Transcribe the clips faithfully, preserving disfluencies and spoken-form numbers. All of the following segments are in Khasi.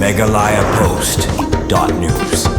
Meghalaya Post dot news.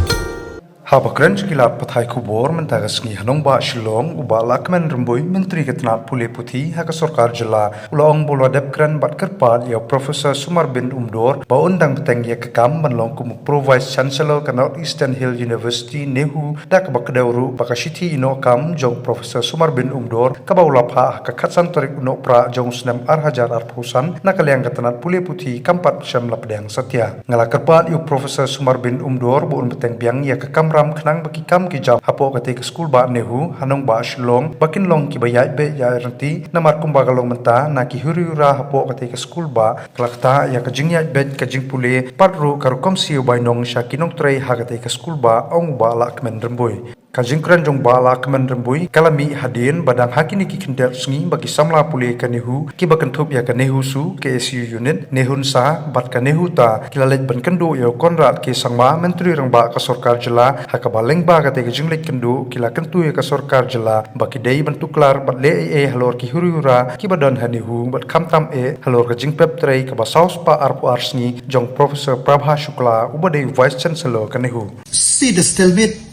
Haba kren sha ki lad pathai khubor mynta ka sngi ha nongbah Shillong, u Bah Lahkmen Rymbui, Myntri ka tnat pule puthi ha ka sorkar jylla, u la ong ba u la dep kren bad kyrpad ïa u Professor Sumarbin Umdor ba un dang bteng ïa ka kam ban long kum u Pro Vice Chancellor ka North Eastern Hill University, NEHU, da kaba kdew ruh ba ka shithi ïehnoh kam jong u Professor Sumarbin Umdor, kaba u la phah ha ka khatsan tarik u Nohprah jong u snem ar hajar arphew san na ka liang ka tnat pule puthi, kam pat shem la pdiang satia. Nga la kyrpad ïa u Professor Sumarbin Umdor ba un bteng biang ïa ka kamram khnang ba ki kam ki jam hapoh katei ka skulbah NEHU ha nongbah Shillong ba kin long kiba ïaid beit ïaid ryntih, namar kumba ka long mynta na ki huri hura hapoh katei ka skulbah ka la ktah ïa ka jingïaid beit ka jingpule, pat ruh ka rukom siew bainong sha ki nongtrei ha katei ka skulbah, ong u Bah Lahkmen Rymbui. Ka jingkren jong u Bah Lahkmen Rymbui ka la mih hadien ba dang ha kine ki khyndiat sngi ba ki samla pule ka NEHU kiba kynthup ïa ka NEHUSU, KSU Unit, NEHUNSA bad ka NEHUTA ki la leit ban kynduh ïa u Conrad K Sangma, Myntri Rangbah ka sorkar jylla, ha kaba lyngba katei ka jingleit kynduh ki la kyntu ïa ka sorkar jylla ba ki dei ban tuklar bad leh ei ei halor ki huri hura kiba don ha NEHU bad khamtam eh halor ka jingpep trei kaba saw spah arphew ar sngi jong u Professor Prabha Shukla, uba dei u Vice Chancellor ka NEHU. See, the stalemate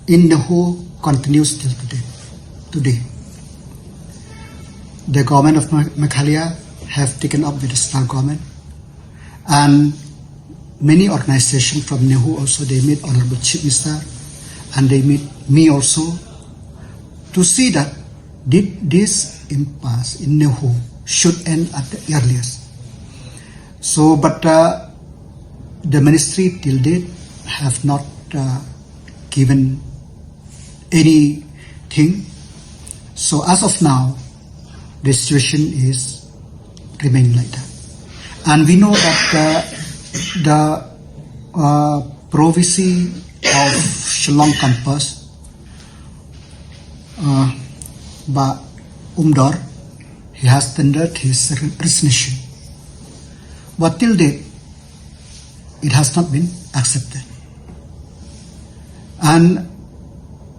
in NEHU continues till today. Today, the government of Me-, Meghalaya have taken up with the central government, and many organizations from NEHU also, they meet Honorable Chief Minister, and they meet me also, to see that thi-, this impasse in NEHU should end at the earliest. So, but, uh, the ministry till date have not, uh, given anything. So as of now, the situation is remain like that. And we know that, uh, the, uh, Pro V C of Shillong campus, uh, Bah Umdor, he has tendered his re-, resignation. But till date, it has not been accepted. And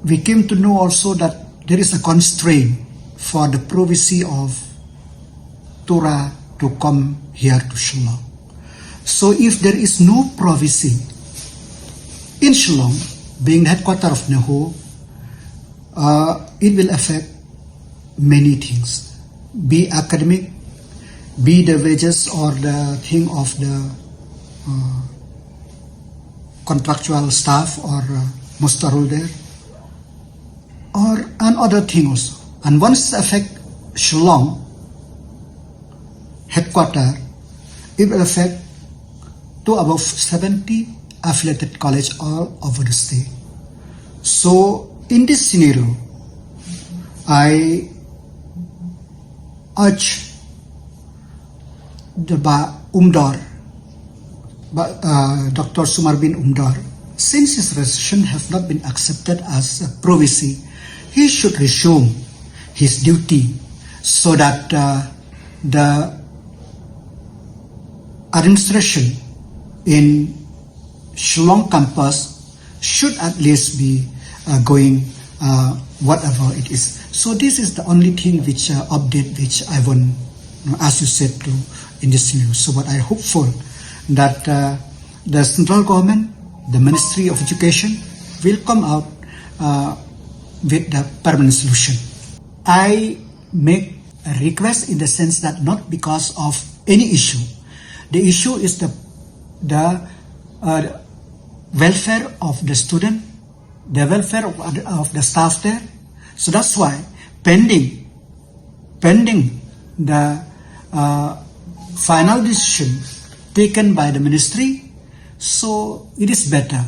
we came to know also that there is a constraint for the Pro V C of Tura to come here to Shillong. So if there is no Pro V C in Shillong, being the headquarter of NEHU, uh, it will affect many things, be academic, be the wages or the thing of the, uh, contractual staff or, uh, muster holder, or another thing also. And once it affect Shillong headquarter, it will affect to about seventy affiliated college all over the state. So in this scenario, I urge the Bah Umdor, Bah, uh, Doctor Sumarbin Umdor, since his resignation have not been accepted as a Pro V C, he should resume his duty so that, uh, the administration in Shillong campus should at least be, uh, going, uh, whatever it is. So this is the only thing which, uh, update which I want, uh, as you said, to in this news. So what I hopeful that, uh, the central government, the Ministry of Education will come out, uh, with the permanent solution. I make a request in the sense that not because of any issue. The issue is the, the, uh, welfare of the student, the welfare of, of the staff there. So that's why pending, pending the, uh, final decision taken by the ministry, so it is better.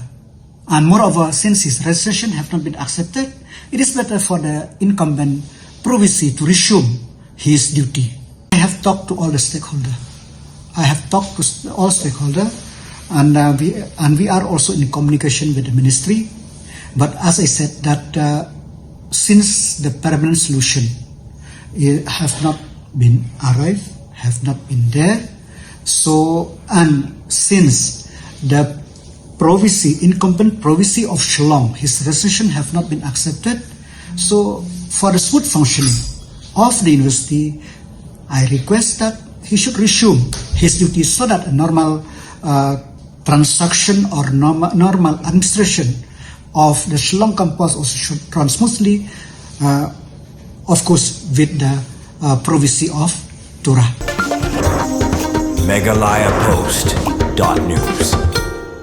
And moreover, since his resignation have not been accepted, it is better for the incumbent Pro V C to resume his duty. I have talked to all the stakeholder. I have talked to s-, all stakeholder, and, uh, we, and we are also in communication with the ministry. But as I said that, uh, since the permanent solution, eh, have not been arrived, have not been there, so, and since the Pro V C, incumbent Pro V C of Shillong, his resignation have not been accepted. So for the smooth functioning of the university, I request that he should resume his duties so that a normal, uh, transaction or normal, normal administration of the Shillong campus also should run smoothly, uh, of course, with the uh, province of Tura. Meghalaya Post dot news.